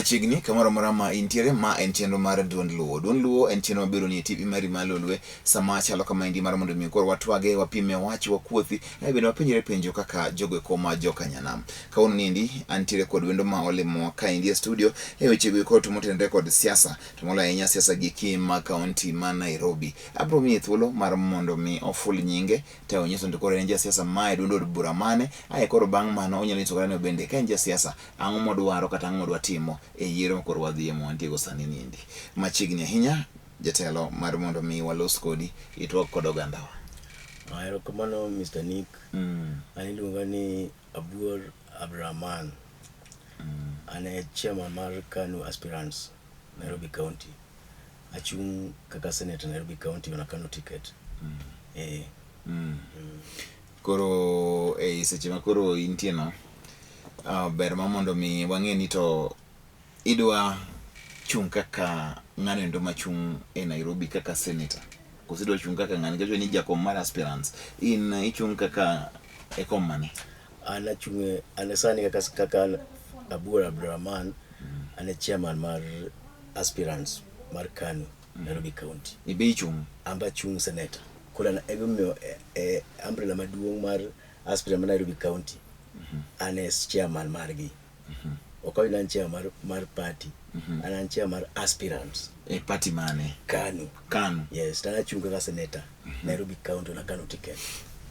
Machiegni kamoro amora ma intiere, ma en chenro mar Duond Luo. Duond Luo en chenro mabiro ni e TV mari mar Lolwe sama chalo kama endi mar mondo mi koro watwage, wapime wach, wakuothi, ae bende wapenjre penjo kaka jogo eko ma jokanyanam. Kawuono ni endi antiere kod wendo ma olimowa kaendi e studio e wechego eko to motenore kod siasa, to moloyo ahinya siasa gi ma kaunti ma Nairobi. Abiro miye thuolo mar mondo mi oful nyinge to onyiso ni to koro en jasiasa mae duond od bura mane, ae koro bang' mano onyalo nyiso kata ni bende ka en jasiasa ang'o modwaro kata ang'o modwa timo e yiero ma koro wadhiye ma wantiego sani niendi. Machiegni ahinya jatelo mar mondo mi walos kodi itwag kod ogandawa. Erokamano Mr. Nick. An iluonga ni Abuor Abdrahman. An e chairman mar KANU Aspirants Nairobi County. Achung' kaka senator Nairobi County on a KANU ticket. Eh. Koro e seche ma koro intie no, ber ma mondo mi wang'e ni to idwa chung' kaka ng'ano endo machung' e Nairobi kaka senator. Koso idwa chung' kaka ng'ani nikech ni jakom mar aspirants. In ichung' kaka e kom mane? An achung' e an sani kaka Abuor Abdrahman, an e chairman mar aspirants mar KANU Nairobi County. Ibe ichung'? An be achung' senator. Koro an emomiyo e umbrella maduong' mar aspirant mar Nairobi County, an e chairman margi. Ok awach ni an chairman mar party, an chairman mar aspirants. E party mane? KANU. KANU. Yes, to an achung' kaka senator Nairobi County on a KANU ticket.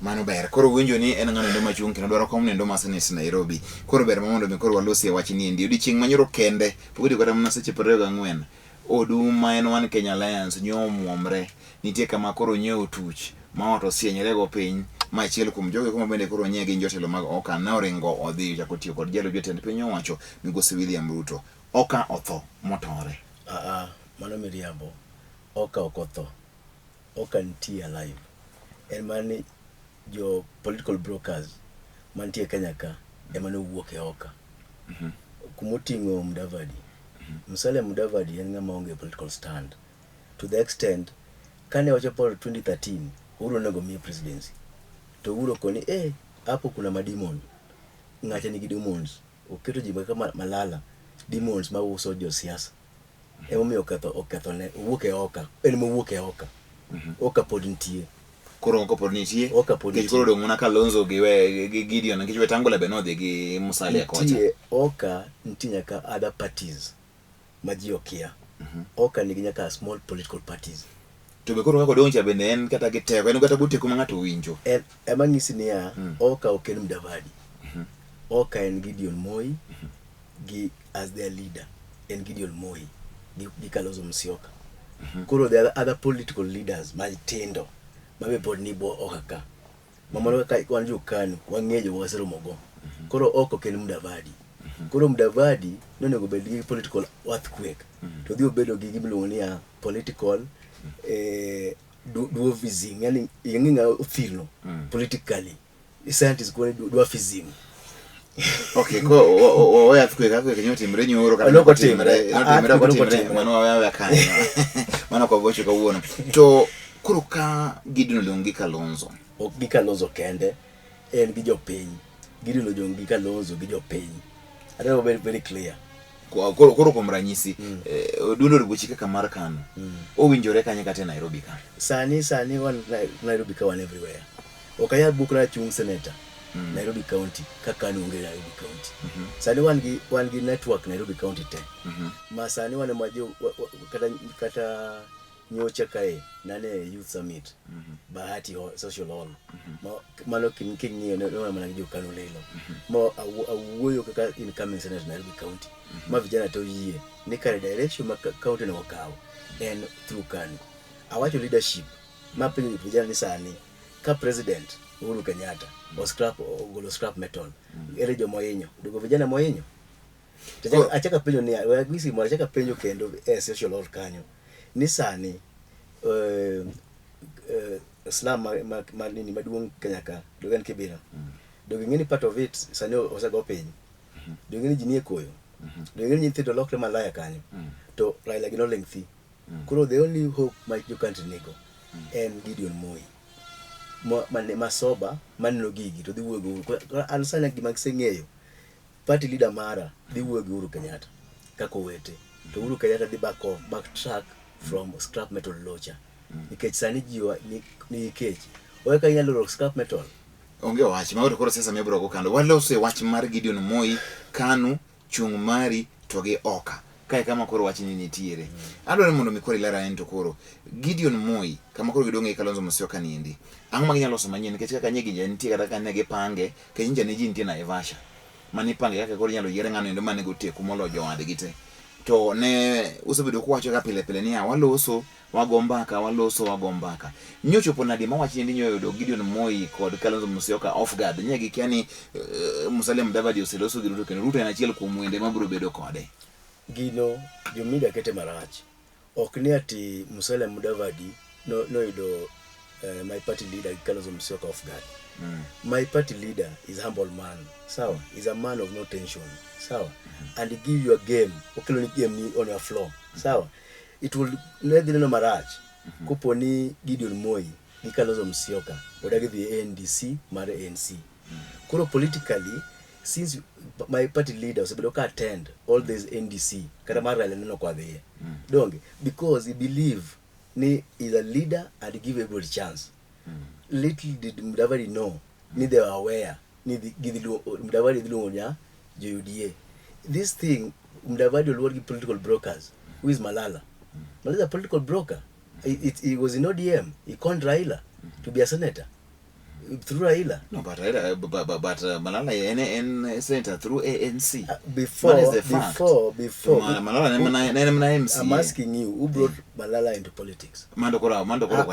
Mano ber. Koro winjo ni en ng'ano endo machung' kendo dwaro kom nendo mar senate Nairobi. Koro ber ma mondo mi koro walosie wach ni endi. Odiochieng' manyoro kende, pok otieko kata mana seche 24. Odu ma en One Kenya Alliance nyo omuomre. Nitie kama koro nyo otuch ma ot osienyre go piny ma achiel kuom jogo kuma bende koro nye gin jotelo mag OKA ne oringo odhi ochako tiyo kod jalup jatend piny owacho migosi William Ruto. OKA otho motore. Aa, mano miriambo. OKA ok otho. OKA nitie alive. En mana ni jo political brokers mantie Kenya ka ema nowuok e OKA. Kumoting'o Mudavadi. Musalia Mudavadi en ng'ama onge political stand. To the extent kane wachopo 2013 Uhuru onego miye presidency. To Uhuru okoni eh, hapo kuna mademon. Ng'acha nigi demons. Oketo ji kaka Malala, demons mauso josiasa. Emomiyo oketho ne owuok e OKA. En mowuok e OKA. OKA pod nitie. Koro OKA pod nitie. OKA pod nitie. Koro odong' mana Kalonzo gi we gi Gideon nikech Wetangula be nodhi gi Musalia kocha. Nitie OKA, nitie nyaka other parties ma ji okia. OKA nigi nyaka small political parties. To be koro kaka odong' cha bende en kata gi teko, en kata goteko ma ng'ato winjo. En ema ng'isi niya, OKA ok en Mudavadi. OKA en Gideon Moi gi as their leader en Gideon Moi gi Kalonzo Musyoka. Koro there are other political leaders matindo ma be pod ni bwo OKA ka. Ma mano kaka wan jo KANU wang'eyo joma waseromo go. Koro OKA ok en Mudavadi. Koro Mudavadi nonego bed gi political earthquake. To odhi obedo gi gima iluongo niya political dwarfism. Yani ing'e ng'a othirno politically. Scientists call it dwarfism. Okay, ko o earthquake earthquake nyo timre nyoro kata Nok otimre. Notimre ok otimre mano wawe kanyo. Mano ok wagocho kawuono. To koro ka Gideon odong' gi Kalonzo. Ok gi Kalonzo kende, en gi jopiny. Gideon odong' gi Kalonzo gi jopiny. Adwaro bedo very clear. Koro kuom ranyisi, duond od buchi kaka mar KANU, owinjore kanye kata e Nairobi ka? Sani wan Nairobi ka wan everywhere. Ok anyal buk na chung senator Nairobi County ka KANU onge Nairobi County. Sani wan gi network Nairobi County te. Ma sani wan ema jo kata nyocha kae nane youth summit Bahati Hall, social hall. Ma, mano king'iyo ne ne mana gi jo KANU lilo. Ma awuoyo kaka incoming senator Nairobi County. Ma vijana to yie ni kare direction ma county onego okaw en through KANU. Awacho leadership ma penjo vijana ni sani ka president Uhuru Kenyatta o scrap ogolo scrap metal ere joma ohinyo duogo vijana mohinyo. To achako apenjo niya, we anyisi gimoro, achako apenjo kendo e social hall kanyo ni sani slum ma nini maduong' Kenya ka doge en Kibera. Doge ing'e ni part of it sani osego piny. Doge ing'e ni ji nie koyo. Doge ing'e ni nyithindo lokre malaya kanyo. To Raila gi noling' thi. Koro the only hope ma jo country nigo en Gideon Moi. Ma sober maneno gigi to dhi wuoyo gi Uhuru. Koro an sani gima aseng'eyo party leader mara dhi wuoyo gi Uhuru Kenyatta. kaka owete to Uhuru Kenyatta dhi back off, back track from scrap metal locha nikech sani ji nigi kech owe ka inyalo loro scrap metal. Onge wach mago to koro siasa mibiro go kando. Waloso e wach mar Gideon Moi, KANU, chung' mari to gi oka. Kae kama koro wachni nitiere. Adwaro ni mondo mi koro iler ane to koro Gideon Moi kama koro gidong'e Kalonzo Musyoka niendi. Ang'o ma ginyalo loso manyien nikech kaka nye gija nitie kata kaka ne gipange, nikech nyicha ne ji nitie Naivasha. Mane ipange kaka koro inyalo yier ng'ano endo mane go teku moloyo jowadgi te. To ne usebedo kuwacho ga pile pile niya waloso wago mbaka waloso wago mbaka. Nyochopo nadi ma wach niendi nyoyudo Gideon Moi kod Kalonzo Musyoka off guard. Nye gikia ni Musalia Mudavadi oseloso gi Ruto kendo Ruto en achiel kuom wende mabiro bedo kode. Gino jo media kete marach. Ok ni ati Musalia Mudavadi noyudo my party leader gi Kalonzo Musyoka off guard. My party leader is humble man. Sawa, is a man of no tension. Sawa. And he give you a game. Okelo ni game ni on your floor. Sawa. It will ne dhi neno marach kopo ni Gideon Moi gi Kalonzo Musyoka odagi dhi e NDC mar ANC. Koro politically, since my party leader osebedo ka attend all these NDC kata mar Raila neno kwa dhiye. Donge because he believe ni is a leader and give everybody chance. Little did Mudavadi know ni they were aware ni Mudavadi dhi luongo nya jo UDA. This thing Mudavadi oluor gi political brokers. Who is Malala? Malala is a political broker. He was in ODM. He conned Raila to be a senator through Raila. No, but Raila, but Malala en senator through ANC. Before, What is the fact? before. Malala ne mana MCA. I'm asking you, who brought Malala into politics? Mando koro mando koro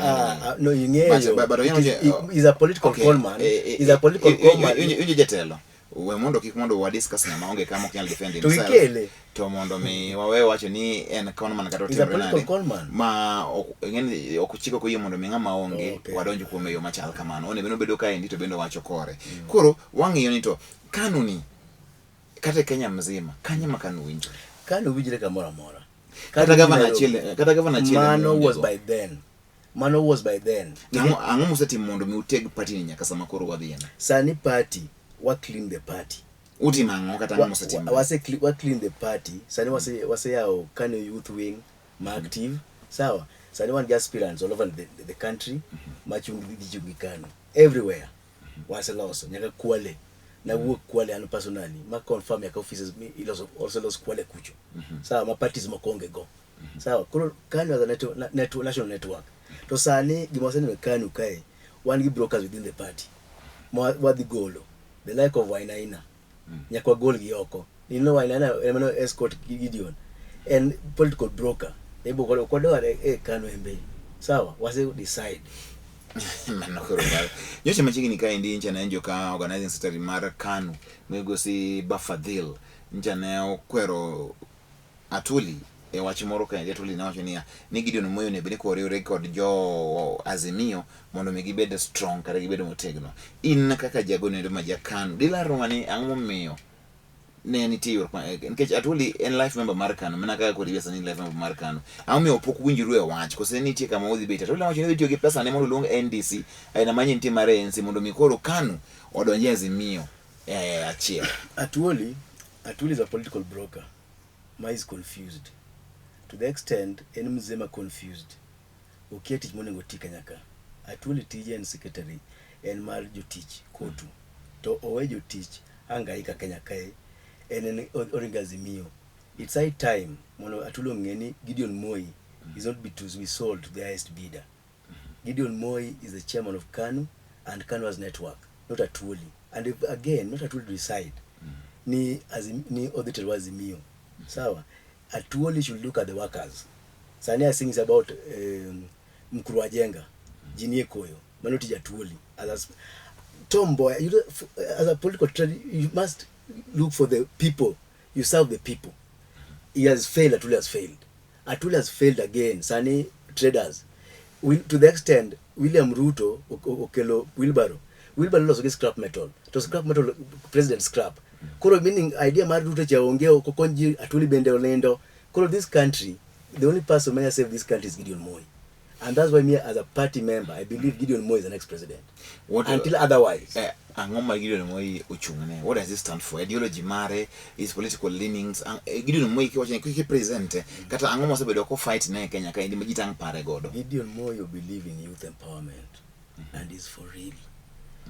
No, ing'eyo. But He's a political con man. He's a political con man. Injo jatelo. We mondo kik mondo wa discuss ng'ama onge kama ok nyal defend To himself. ikele. To mondo mi wawe wacho ni en con man kata He's a otimre political nade. con man. Ma ing'eni ok chik ok oyie mondo mi ng'ama onge wadonj kuome e yo machal kamano. Onego bed obedo kaendi to bende owacho kore. Koro wang'iyo ni to KANU ni kata e Kenya mzima kanye ma KANU winjore? KANU winjre kamoro amora. Kata gavana achiel, kata gavana achiel Mano ema was onge go. by then. Mano was by then. Ang'o musetimo mondo mi uteg party ni nyaka sama koro wadhiye no? Sani party, wa clean the party. Utimo ang'o kata ang'o musetimo? Wa clean the party. Sani waseyawo KANU youth wing ma active. Sawa. Sani wan gi aspirants all over the country ma chung gi chung gi KANU. Everywhere. Waseloso nyaka Kwale. Nawuok Kwale an personally ma confirm nyaka offices mi iloso oselos Kwale kucho. Sawa, ma parties moko onge go. Sawa, koro KANU as a national network. To sani gima waseneno e KANU kae, wan gi brokers within the party. Ma wadhi golo. The like of Wainaina. Nyaka wagol gi oko. You know Wainaina ema no escort Gideon. En political broker. Ebo kod ok wadwar e KANU embe. Sawa, wase decide. Mano koro mar. Nyocha machiegni kaendi ncha ne awinjo ka organizing secretary mar KANU migosi Bafadhil ncha ne okwero Atwoli e wach moro kaendi. Atwoli ne wacho niya ni Gideon Moi onego bed ni koriwre kod jo Azimio mondo mi gibed strong kata gibed motegno. In kaka jagono endo ma ja KANU dilarwa ni ang'o momiyo ne nitie ywaruok nikech Atwoli en life member mar KANU mana kaka koro sani life member mar KANU. Ang'o momiyo pok winjru e wach kose nitie kama udhi bet? Atwoli nowacho ni odhi tiyo gi pesa ne mondo oluong NDC aina manye nitie mar ANC mondo mi koro KANU odonj e Azimio e achiel. Atwoli is a political broker ma is confused to the extent en mzee ma confused. Okia tich monego oti kanyaka. Atwoli tije en secretary en mar jotich kotu. To owe jotich hangaika Kenya kae en oringo Azimio. It's high time mondo Atwoli ong'e ni Gideon Moi is not to be sold to the highest bidder. Gideon Moi is the chairman of KANU and KANU has network, not Atwoli. And if, again, not Atwoli to decide ni ni odhi tero Azimio. Sawa. Atwoli should look at the workers. Sani I think it's about Mkuru Ajenga, Jinie Koyo, mano tij Atwoli. As a Tom Mboya, you know, as a political trade, you must look for the people. You serve the people. He has failed. Atwoli has failed. Atwoli has failed again. Sani traders, to the extent William Ruto okelo wheelbarrow. Wheelbarrow loso gi scrap metal. To scrap metal president scrap. Koro meaning idea mar Ruto cha onge ok okony ji. Atwoli bende olendo. Koro this country, the only person may save this country is Gideon Moi. And that's why me as a party member, I believe Gideon Moi is the next president. What, Until otherwise. Ang'o ma Gideon Moi ochung'ne? What does he stand for? Ideology mare, his political leanings. Gideon Moi kiwacho ni kiki present kata ang'o mosebedo ko fight ne e Kenya ka endi ma ji tang' pare godo. Gideon Moi believe in youth empowerment and is for real.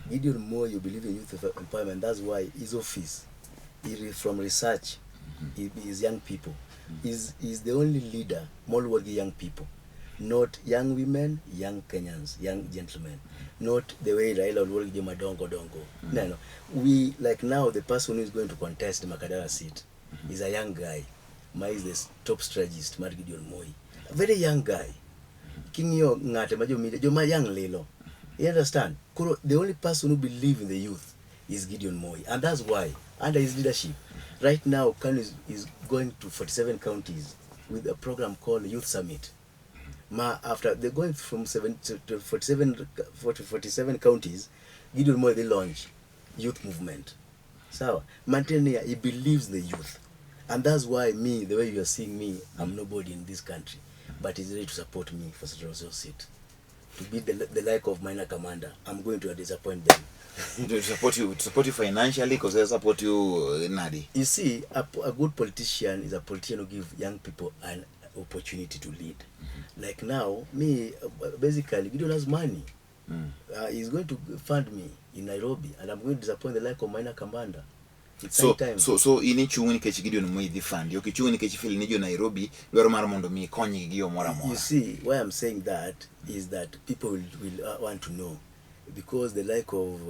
Gideon Moi believe in youth empowerment. That's why his office, he, from research, he is young people. He's the only leader moluor gi young people. Not young women, young Kenyans, young gentlemen. Not the way Raila oluor gi joma dongo dongo. No. We, like now, the person who is going to contest the Makadara seat is a young guy. Ma is the top strategist, mar Gideon Moi. A very young guy. King'iyo ng'ate ma jomide, joma young lilo. You understand? Koro, the only person who believe in the youth is Gideon Moi. And that's why, under his leadership, right now, KANU is going to 47 counties with a program called Youth Summit. Ma, after they're going from 7 to 47, 47 counties, Gideon Moi, they launch youth movement. So, Mantenia, he believes in the youth. And that's why me, the way you are seeing me, I'm nobody in this country. But he's ready to support me for Central seat. To be the like of Maina Kamanda, I'm going to disappoint them. To support you financially, because they support you nadi. You see, a good politician is a politician who gives young people an opportunity to lead. Like now, me, basically, Gideon has money. He's going to fund me in Nairobi, and I'm going to disappoint the like of Maina Kamanda. It's So, high time. so in ichung' nikech Gideon Moi dhi fundi, ok ichung' nikech feel ni jo Nairobi dwaro mar mondo mi ikonygi gi yo moro You amora. see, why I'm saying that is that people will want to know, because the like of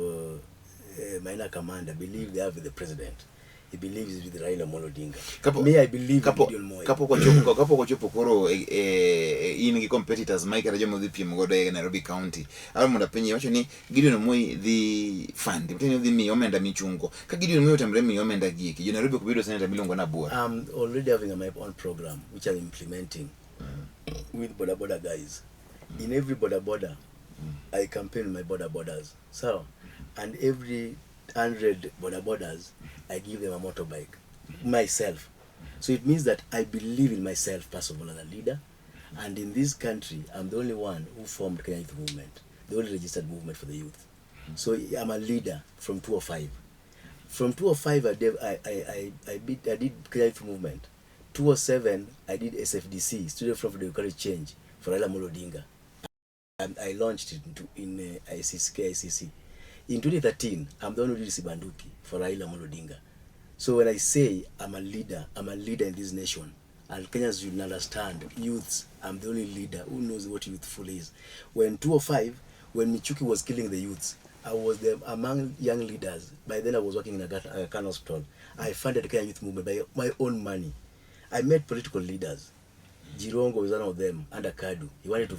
Maina Kamanda believe they have with the president. He believes with Raila Amolo Odinga. Me, I believe in Gideon Moi. Kapok wachopo koro in gi competitors ma kata joma dhi piem godo e Nairobi County. Adwa mondo apenji wacho ni Gideon Moi dhi fund, mtiende ni odhi miyi omenda michungo. Ka Gideon Moi otamre miyi omenda gi eki, jo Nairobi ok bi yudo senator miluongo ni Abuor. I'm already having my own program, which I'm implementing with Boda Boda guys. In every Boda Boda, I campaign my Boda Bodas. So, and every 100 Boda Bodas, I give them a motorbike, myself. So it means that I believe in myself, first of all, as a leader. And in this country, I'm the only one who formed Kenya Youth Movement, the only registered movement for the youth. So I'm a leader from 205. From 205, I did Kenya Youth Movement. 207, I did SFDC, Student Front for Democratic Change, for Raila Amolo Odinga. And I launched it in ICC, KICC. In 2013, I'm the one who did Sibanduki for Raila Amolo Odinga. So when I say I'm a leader, I'm a leader in this nation. And Kenyans should understand, youths, I'm the only leader who knows what youthful is. When 205, when Michuki was killing the youths, I was the, among young leaders. By then I was working in a Aga Khan hospital. I funded the Kenya Youth Movement by my own money. I met political leaders. Jirongo was one of them, under KADU. He wanted to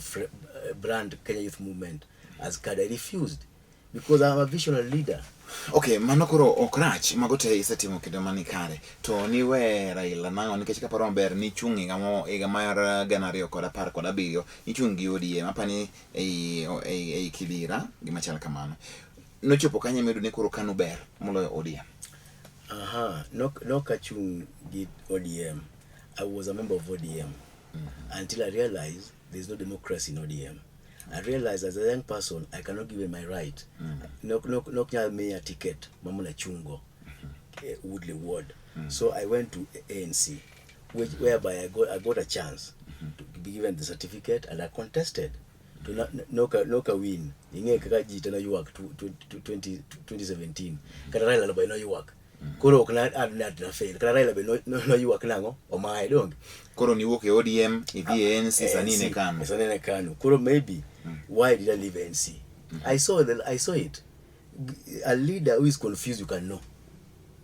brand Kenya Youth Movement as KADU. I refused because I'm a visionary leader. Okay, mano koro ok rach, mago te isetimo kendo mani kare. To niwe Raila nang'o nikech kaparo maber nichung' higa mar 2017 nichung' gi ODM apani ei Kibera gima chal kamano. Nochopo kanye miyudo ni koro KANU ber moloyo ODM? Aha, nok achung' gi ODM. I was a member of ODM until I realized there's no democracy in ODM. I realized as a young person, I cannot give my right. Nok nyal miya ticket mamona chungo Woodley Ward. So I went to ANC, whereby I got a chance to be given the certificate and I contested. To noka win. Ing'e kaka ji te noywak 2017. Kata Raila be noywak. Koro ok na ad na fail. Kata Raila be noywak nang'o? Omaye donge. Koro niwuok e ODM idhi e ANC sani in e KANU. Sani en e KANU. Koro maybe why did I leave ANC? I saw it. A leader who is confused, you can know.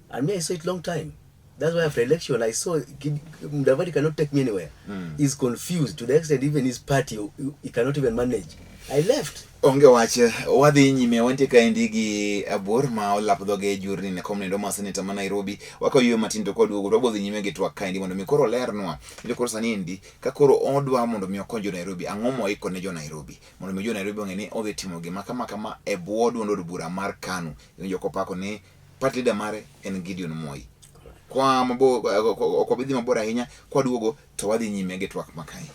And me, I saw it long time. That's why after election, I saw Mudavadi cannot take me anywhere. He's confused to the extent even his party, he cannot even manage. I left. Onge wach, wadhi nyime wantie kaendi gi Abuor ma olap dhoge e jurni ne kom nindo mar seneta ma Nairobi. Wakaw yueyo matin to kwaduogo to wabiro dhi nyime gi twak kaendi mondo mi koro olernwa ni koro sani endi ka koro odwa mondo mi okony jo Nairobi, ang'o moiko ne jo Nairobi mondo mi jo Nairobi ong'e ni odhi timo gima kama kama e bwo duond od bura mar KANU. Iwinjo kopako ni party leader mare en Gideon Moi. Kwa mabor, ok wabi dhi mabor ahinya, kwaduogo to wadhi nyime gi twak ma kae.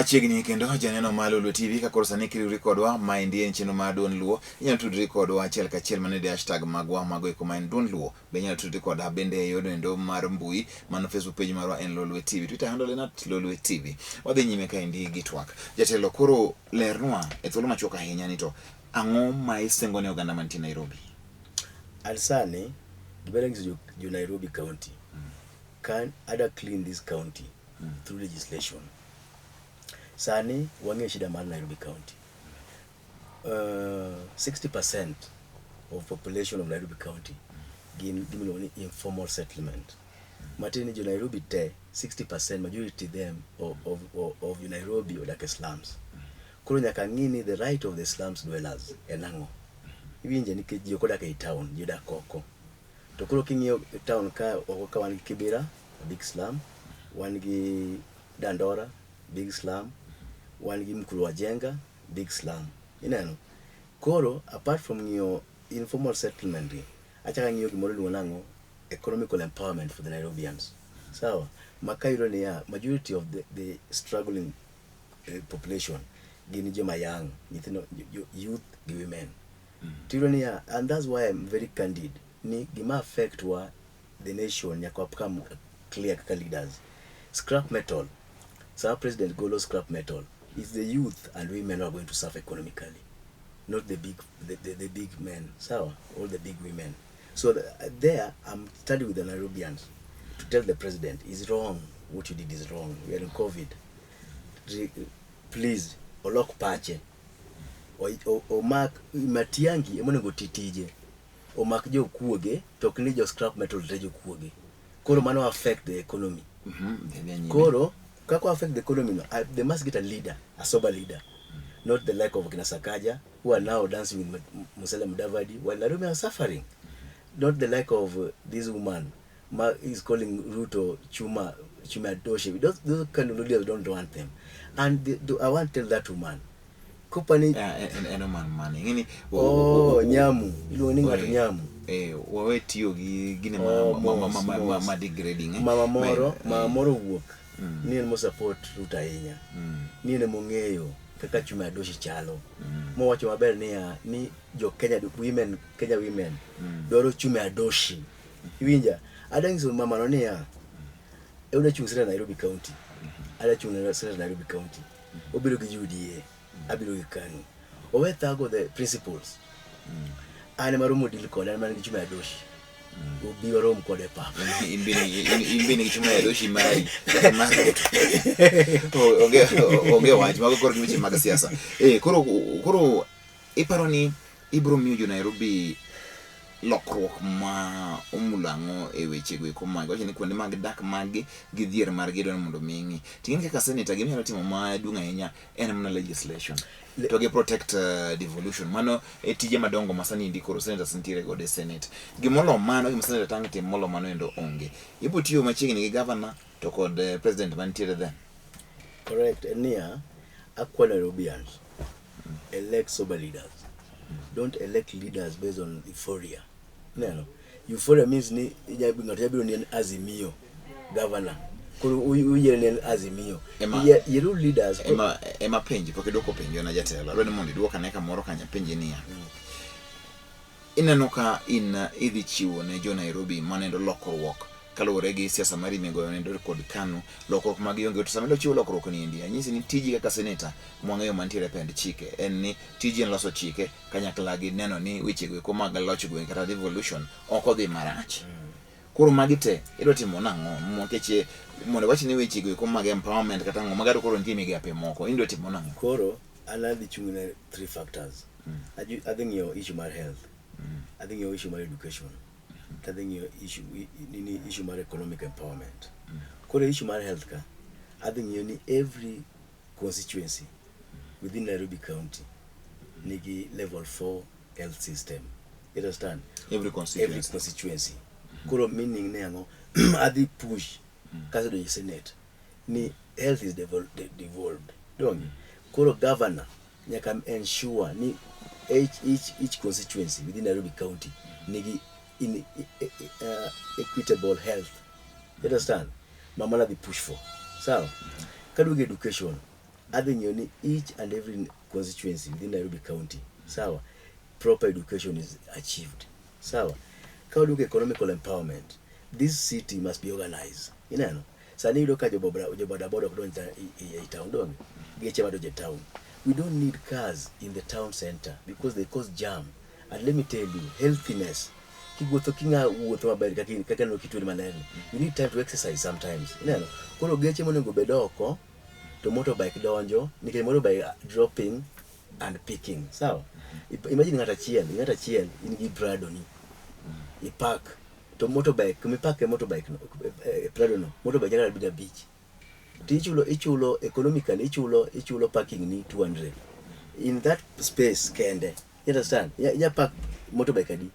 Machiegni kendo janeno mar Lolwe TV ka koro sani kiriwri kodwa, maendi en chenro mar Duond Luo. Inyalo tudri kodwa achiel kachiel mana e hashtag magwa mago eko ma en Duond Luo. Be inyalo tudri koda bende e yorno endo mar mbui, mano Facebook page marwa en Lolwe TV, Twitter handle en @LolweTV. Wadhi nyime kaendi gi twak. Jatelo koro lernwa e thuolo machuok ahinya ni to ang'o ma isingo ne oganda mantie Nairobi? An sani gima nyiso jo Nairobi County can either clean this county through legislation. Sani wang'eyo shida mar Nairobi County. 60% of population of Nairobi County gin gimiluongo ni informal settlement. Matiende ni jo Nairobi te 60% majority them of jo Nairobi odak e slums. Koro nyaka ng'i ni the right of the slums dwellers en ang'o. Iwinje nikech ji ok odak ei town, ji odak oko. To koro king'iyo town ka oko ka wan gi Kibera, a big slum, wan gi Dandora, big slum, wan gi Mukuru wa Njenga, big slum. Ineno? Koro apart from ng'iyo informal settlement gi, achako ang'iyo gimoro iluongo nang'o? Economical empowerment for the Nairobians. Sawa? Ma ka iyudo niya, majority of the struggling population gin joma young, nyithindo, youth gi women. Tiyudo niya, and that's why I'm very candid, ni gima affect wa the nation nyaka wabecome clear kaka leaders. Scrap metal, sama president golo scrap metal, it's the youth and women who are going to suffer economically, not the big men, sawa, all the big women. So there, I'm studying with the Nairobians to tell the president, is wrong, what you did is wrong. We are in COVID. Please, olok pache. Omak Matiang'i ema onego ti tije. Omak jokuoge to ok ni jo scrap metal te jokuoge. Koro mano affect the economy. Dhi nyime. Koro kaka affect the economy no, they must get a leader, a sober leader. Not the like of kina Sakaja who are now dancing with Musalia Mudavadi while Nairobi are suffering. Not the like of this woman ma is calling Ruto Chuma Chuma Doshe. Those kind of leaders don't want them. And I want to tell that woman. Kopani En oman mane? Ing'eni Oh, Nyamu. Iluongo ni ng'ato Nyamu. Wawe tiyo gi gine ma Oh, ma mos, ma mos. ma degrading eh. Mama moro, mama moro wuok ni en mo support Ruto ahinya. Ni en emong'eyo kaka Chuma Adoshi chalo. Mowacho maber niya ni jo Kenya women, Kenya women dwaro Chuma Adoshi. Iwinja? Adwa nyiso mama no niya, odwa chung' senator Nairobi County. Adwa chung' senator Nairobi County. Obiro gi UDA, abiro gi KANU. Owe thago the principles. An ema romo deal kode, an mana gi Chuma Adoshi. Obi warom kode e pap. In be nigi Chuma Adoshi mari mar Ruto. Onge wach mago koro gin weche mag siasa. Koro iparo ni ibiro miyo jo Nairobi lokruok ma omulo ang'o e weche go eko mag wacho ni kuonde mag dak maggi gi dhier margi idwaro mondo mi ing'i. Ting'eni kaka senator gima inyalo timo maduong' ahinya en mana legislation to gi protect devolution. Mano e tije madongo ma sani endi koro senators nitiere godo e senate. Gimolo mano, gima senator tang' tim molo mano endo onge. Ibo tiyo machiegni gi governor to kod president mantiere then. Correct. En niya, akwa Nairobians, elect sober leaders. Don't elect leaders based on euphoria. Neno. Euphoria means ni ng'ato nyabiro ni en Azimio governor. Koro uyiere ni en Azimio. Yieru leaders. Ema penji, pok idwoko penjo na jatelo. Adwa ni mondo idwok ane kamoro kanyo penji niya. Ineno ka in idhi chiwo ne jo Nairobi manendo lokruok kaluwore gi siasa mari migoyo nendo kod KANU, lokruok mag onge. To sama idwa chiwo lokruok ni endi, anyisi ni tiji kaka seneta mwang'eyo mantiere e pend chike en ni tiji en loso chike kanyakla gi neno ni weche go eko mag loch gweng' kata devolution ok odhi marach. Koro magi te idwa timo nang'o? Nikech mondo iwach ni weche go eko mag empowerment kata ang'o, mago koro nitie migepe moko, in idwa timo nang'o? Koro an adhi chung' ne three factors. Adhi ng'iyo issue mar health, adhi ng'iyo issue mar education, to adhi ng'iyo issue, nini issue mar economic empowerment. Koro issue mar health ka, adhi ng'iyo ni every constituency within Nairobi County nigi level 4 health system. You understand? Every Every constituency. constituency. Koro meaning ne ang'o? Adhi push kasedonjo e Senate ni health is devolved. Donge? Koro governor nyaka ensure ni each constituency within Nairobi County nigi in equitable health. You understand? Mama adhi push for. Sawa? Kaduogo education, Adhi ng'iyo ni each and every constituency within Nairobi County, sawa, proper education is achieved. Sawa. Ka waduogo economical empowerment, this city must be organized. Ineno? Sani iyudo ka jo bodaboda ok donj e town donge? Geche madonjo e town. We don't need cars in the town center because they cause jam. And let me tell you, healthiness kiwuotho king'a wuotho maber kaka neno kitweri maler ni, you need time to exercise sometimes. Ineno? Koro geche monego bed oko to motorbike donjo nikech motorbike dropping and picking. Sawa? Imagine ng'at achiel in gi Prado ni ipark to motorbike kumipake motorbike no, Prado no motorbike nyaka bedo 5 to ichulo economically ichulo parking ni 200 in that space kende. You understand? Inya park motorbike adi?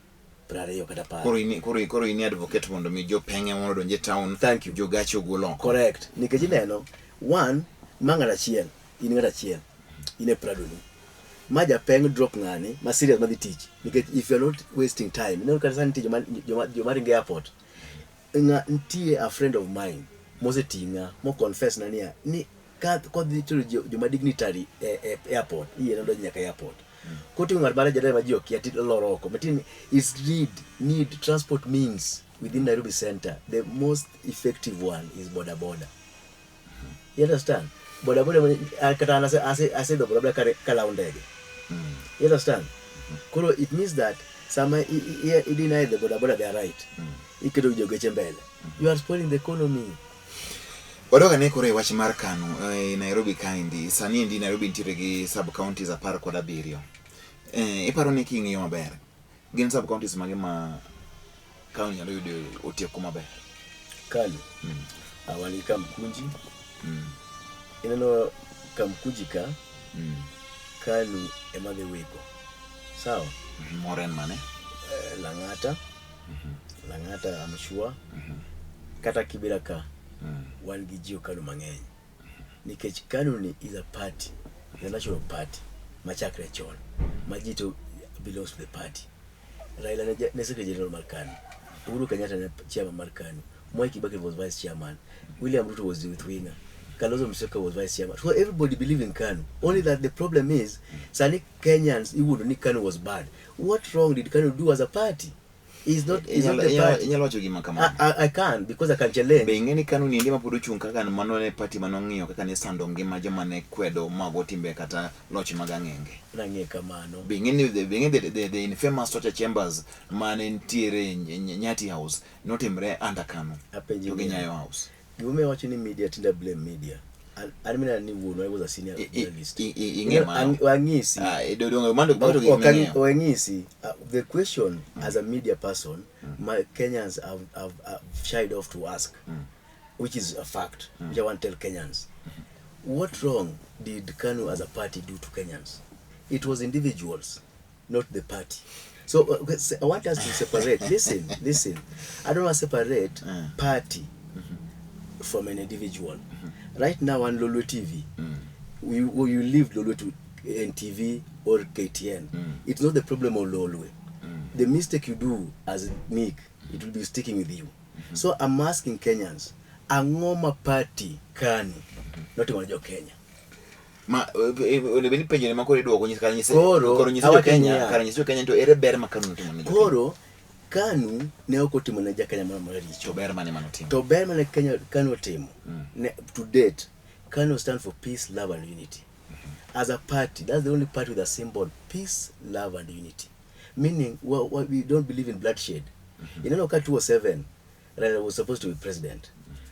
20 kata 10. Koro ini advocate mondo mi jopeng'e mondo odonj e town. Thank you. Jogache ogol oko. Correct, nikech ineno one ma ng'at achiel in ng'at achiel in e Prado ni ma japeng drop ng'ani ma serious madhi tich, nikech if you are not wasting time, ineno kata sani nitie joma ringo airport ng'a nitie a friend of mine moseting'a mo confess na niya ni ka kodhi tero joma dignitary e airport iye nodonjo nyaka airport koting'o ng'at mar jadala ma ji okia tiloro oko. Matin is need transport means within Nairobi center. The most effective one is boda boda. You understand? Boda boda kata an aseidho boda boda kalawo ndege. You understand? Koro it means that sama i deny the boda boda their right, iketo jogeche mbele, you are spoiling the economy. Wadok ane koro e wach mar KANU e Nairobi kaendi. Sani endi Nairobi nitiere gi sub counties 17. Iparo ni king'iyo maber, gin sub counties mage ma KANU nyalo yudo otieko maber? KANU wan gi Kamkunji. Ineno Kamkunji ka KANU ema dhi wiko, sawa? Moro en mane? Lang'ata. Lang'ata, I'm sure. Kata Kibera ka wan gi ji KANU mang'eny nikech KANU ni is a party, the national party machakre chon ma ji to belongs to the party. Raila ne secretary general mar KANU, Uhuru Kenyatta ne chairman mar KANU, Mwai Kibaki was vice chairman, William Ruto was youth winger, Kalonzo Musyoka was vice chairman. So everybody believe in KANU. Only that the problem is sani Kenyans iwuondo ni KANU was bad. What wrong did KANU do as a party? Is not the party. Inyalo wacho gima kamano? I can because I can challenge. Be ing'e ni KANU ni endi ma pod ochung' kaka mano ne party manong'iyo kaka ne sando ngima joma ne kwedo mago timbe kata loch mag ang'enge? Nang'e kamano. Be ing'e ni the infamous torture chambers mane nitiere Nyati House notimre under KANU Apenji to gi niya. Nyayo House? Gimomiyo awacho ni media tinda blame media. An mina ni wuonwa was a senior journalist. Ing'e mano. Wang'isi. Ah, donge mago to gik Ok ming'eyo. Wang'isi. The question as a media person, my Kenyans have shied off to ask, which is a fact, which I want to tell Kenyans. What wrong did KANU as a party do to Kenyans? It was individuals, not the party. So okay, so I want us to separate. Listen, listen. I don't want to separate party from an individual. Right now on Lolwe TV, we you leave Lolwe to NTV or KTN. It's not the problem of Lolwe. The mistake you do as Nick, it will be sticking with you. So I'm asking Kenyans, ang'o ma party KANU notimo ne jo Kenya? Ma onego bed ni penjo ni ma koro iduoko nyis kar nyise Koro, koro nyise jo awacho Kenya niya. kar nyise jo Kenya to ere ber ma KANU notimo ne jo Kenya? Koro KANU ne ok otimo ne ja Kenya moro amora richo. To ber mane manotimo? To ber mane Kenya KANU otimo ne, to date, KANU stand for peace, love and unity. As a party, that's the only party with a symbol peace, love and unity. Meaning we don't believe in bloodshed. Ineno ka 2007 Raila was supposed to be president.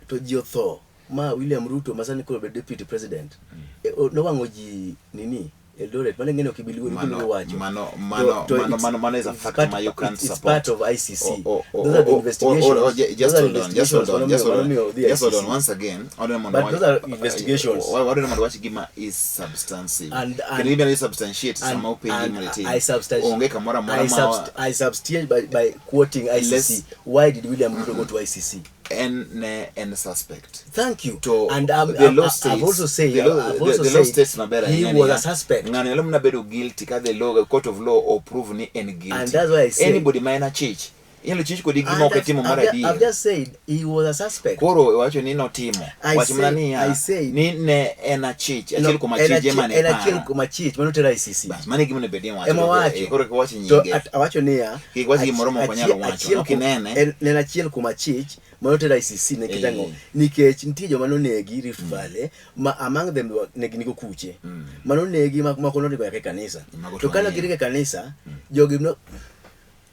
To ji otho ma William Ruto ma sani koro be deputy president. Nowang'o ji nini Eldoret mane ng'eno ok ibi luoro wacho. Mano is a It's fact ma you can't it's support. Part of ICC. Oh, Those are the investigations. Oh, just Those are hold on, just hold on, just hold on, investigations just hold on. ICC. Once again, wadwa mondo But those are investigations. Wadwa mondo wach gima is substantive. And Kendo ibiro substantiate sama openji and mondo itim. I substantiate. Onge kamoro amora ma I substantiate by quoting ICC. Why did William Ruto go to ICC? En ne en suspect. Thank you. To And the law I've states, also said, the law, I've also the law said states maber he ahinya was niya, a suspect. Ng'ano nyalo mana bedo guilty ka the law court of law approve ni en guilty. And that's why I say- Anybody ma en achich Inyalo chich kodi gima ok itimo mar I've adier. just said he was a suspect. Koro iwacho ni notimo. I Wach mana said- niya, I said- ni ne en achich, No, achiel kuom en achije achiel- mane en achiel para. kuom achich mane otero ICC. Bas, mano e gima onego bed ni iwacho. Ema wacho. Eh, Koro kiwacho To nyinge. awacho niya, Kik wach gimoro ma ok wanyal wacho. achiel kuom- Nokinene. ne en achiel kuom achich mane otero ICC nikech ang'o? Eh. Nikech nitie joma nonegi Rift Valley ma among them ne gin gokuche. Mane onegi moko noringo nyaka e kanisa. Mago To to kane wang'eyo. giringo e kanisa, jogi no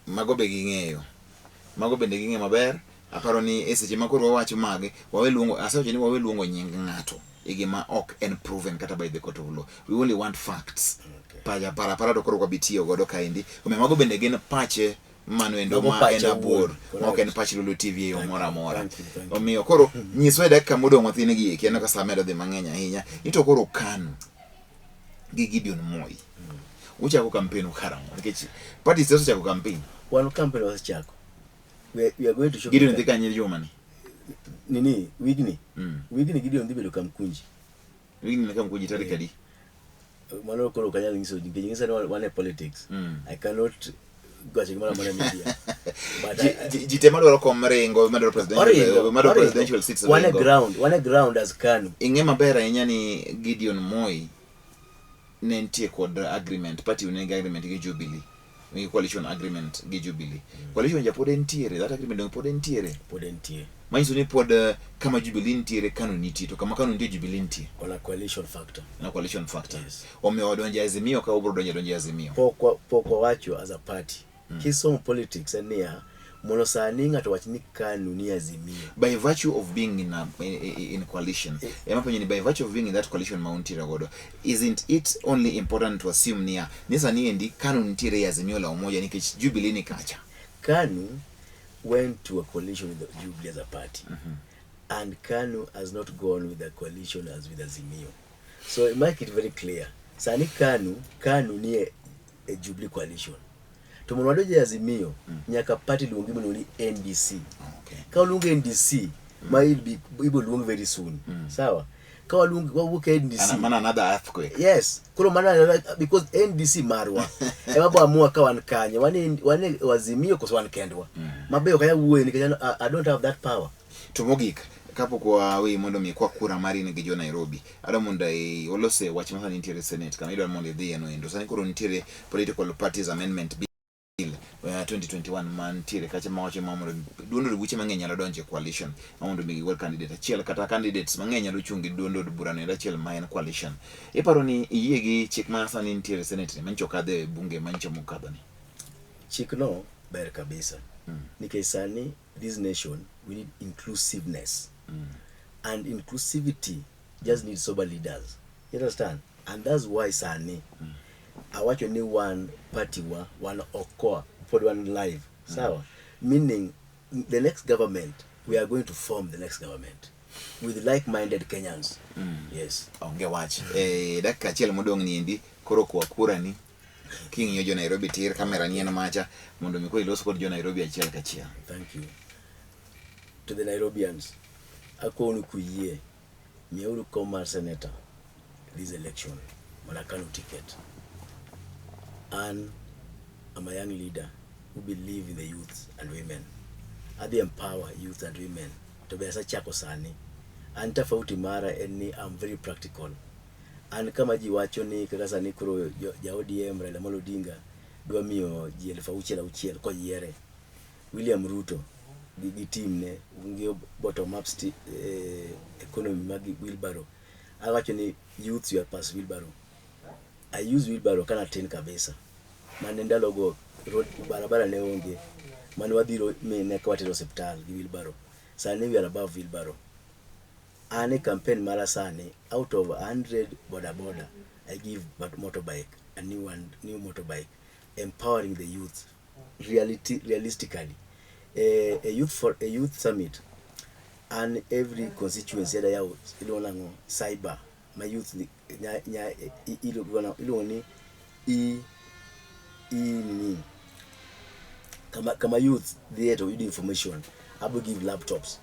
Mago be ging'eyo. Mago bende ging'eyo maber. Aparo ni e seche ma koro wawacho magi, wawe luongo, asewacho ni wawe luongo nying ng'ato e gima ok en proven kata by the court of law. We only want facts. Okay. Paja para para to koro wabi tiyo godo kaendi. Omiyo mago bende gin pache mano endo Mago ma en pache abuor owuon. ma ok en pach Lulu TV e yo moro amora. Thank you, thank you. Omiyo koro nyiswa e dakika modong' mathin gi eki, aneno ka sa medo dhi mang'eny ahinya. Ni to koro KANU gi Gideon Moi. Uchako campaign karang'o? Nikech parties te osechako campaign. Wan campaign wasechako. We are going to show Gideon dhi kanye juma ni? Nini wigni. Wigni Gideon dhi bedo Kamkunji. Wigni ni Kamkunji tarik adi? Mano koro ok anyal nyiso ji nikech nyisa ni wan e politics. I cannot wacho gimoro amora e media. But Ji te madwaro kom ringo, madwaro presidential, Oringo, madwaro oringo. presidential seats Wan e ringo. ground, wan e ground as KANU. Ing'e maber ahinya ni Gideon Moi ne nitie kod agreement, party ne nigi agreement gi Jubilee. Nigi coalition agreement gi Jubilee. Coalition ja pod entiere, that agreement dong pod entiere. Pod entie. Manyiso ni pod kama Jubilee nitiere KANU nitie, to kama KANU nitie Jubilee nitie. On a coalition factor. Na coalition factor. Yes. Omiyo wadonjo e Azimio ka obro donjo donjo e Azimio. Pok wawacho as a party. Kisomo politics en niya, mondo sani ng'ato wach ni KANU ni Azimio. By virtue of being in coalition, ema penjo ni by virtue of being in that coalition ma untiere godo, isn't it only important to assume niya, ni sani endi KANU nitiere e Azimio la Umoja nikech Jubilee ni kacha? KANU went to a coalition with the Jubilee as a party. And KANU has not gone with the coalition as with Azimio. So make it very clear. Sani KANU ni e Jubilee coalition. To mondo wadonj e Azimio, nyaka party luongi mondo ni NDC. Ka oluong NDC, ma ibo luong very soon. Sawa? Ka waluong wawuok e NDC. Mana another earthquake. Yes. Koro mana because NDC marwa. Ema bo amua ka wan kanye. Wan e Azimio koso wan kendwa. Mabe ok anyal wuoyo nikech I don't have that power. To mogik, kapok waweyi mondo mi kwa kura mari ni gi jo Nairobi, adwa mondo olose wach ma sani nitiere Senate, kama idwa mondo idhiye no endo. Sani koro nitiere Political Parties Amendment Bill 2021 mantiere kacha mawacho ma mondo duond od buche mang'eny nyalo donjo e coalition ma mondo mi gigol candidate achiel kata candidates mang'eny nyalo chung' gi duond od bura no endo achiel ma en coalition. Iparo ni iyie gi chik ma sani nitiere Senate ni manyicho okadhe e bunge manyicho mokadho ni? Chikno ber kabisa. Nikech sani this nation we need inclusiveness. And inclusivity just needs sober leaders. You understand? And that's why sani awacho ni wan party wa wan okoa pod wan live. Sawa? Meaning the next government we are going to form the next government with like-minded Kenyans. Yes. Onge wach. Dakika achiel modong' ni endi koro kwa kura ni king'iyo jo Nairobi tir kamera ni en macha mondo mi koro ilos kod jo Nairobi achiel kachiel. Thank you. To the Nairobians, akonu kuyie miyauru kom mar senator this election mondo akanu ticket. An I'm a young leader who believe in the youth and women. Adhi empower youth and women. To be asechako sani. An tofauti mara en ni I'm very practical. An kama ji wacho ni kaka sani koro ja ODM Raila Amolo Odinga dwa miyo ji 6,000 6,000 koyiere. William Ruto gi team ne ng'iyo bottom up economy mag wheelbarrow. Awacho ni youths you are past wheelbarrow. I use wheelbarrow kana tin kabisa. Mane ndalogo road barabara ne onge. Mane wadhiro mine ka watero osiptal gi wheelbarrow. Sani we are above wheelbarrow. An e campaign mara sani out of 100 boda boda I give but motorbike, a new one, new motorbike, empowering the youth realistically. A youth for a youth summit and every constituency ada yawo iluongo nang'o cyber ma youth ni nya, nya iluongo ni e nini kama youth dhiye to yudo information. Abo give laptops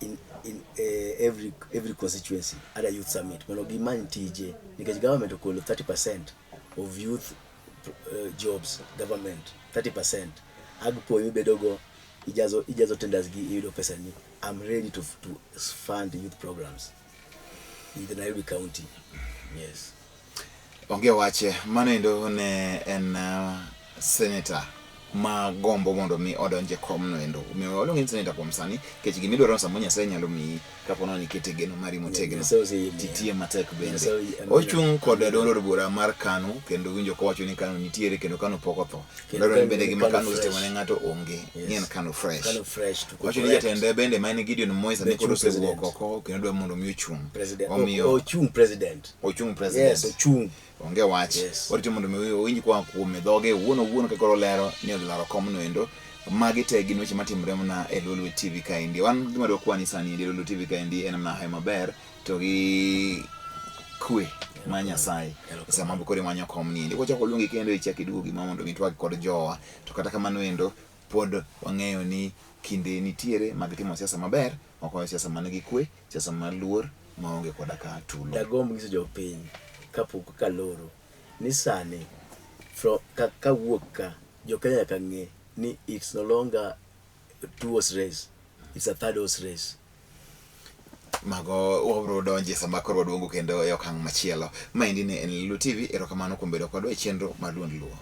in every constituency ada youth summit mondo gimany tije nikech government okolo 30% of youth jobs government 30% ag puonj mibedogo Ijazo ijazo tenders gi iyudo pesa ni. I'm ready to fund youth programs in the Nairobi County. Yes. Onge wache, mano endo ne en senator ma gombo mondo mi odonj e komno endo. Omiyo waluonge ni senator kuom sani, nikech gima idwaro samoro Nyasaye nyalo miyi kapo nono ikete geno mari motegno. Nyasaye oseyie miya. Titiye matek bende. Nyasaye oyie- Ochung' kod duond od bura mar KANU kendo winjo kowacho ni KANU nitiere kendo KANU pok otho. Kendo Dwaro ni KANU bende gima KANU KANU fresh. osetimo ne ng'ato onge. Yes. Ni en KANU fresh. KANU fresh to Wacho ni correct. jatende bende ma en Gideon Moi sani Be koro chung' osewuok president. oko kendo dwa mondo mi ochung'. President. Omiyo Ochung' president. ochung' president. Yes, ochung'. Onge wach. Yes. Warito mondo mi owinj koa kuom e dhoge owuon owuon ka koro olero ni odhi laro komno endo. Magi te gin weche matimore mana e Lolwe TV kaendi. Wan gima dwa kwani sani e Lolwe TV kaendi en mana hayo maber to gi kwe ma Nyasaye. Sama koro imanyo kom ni endi. Kochako luongi kendo ichak iduogi ma mondo mi twag kod jowa. To kata kamano endo pod wang'eyo ni kinde nitiere mag timo siasa maber, ok siasa man gi kwe, siasa mar luor maonge koda ka tulo. Dagomb nyiso jopiny kapok kaloro ni sani from ka kawuok ka jo-Kenya nyaka ng'e ni it's no longer two horse race, it's a third horse race. Mago wabro donje sama koro waduogo kendo e okang' machielo. Maendi ne en Lulu TV, erokamano kuom bedo kodwa e chenro mar Duond Luo.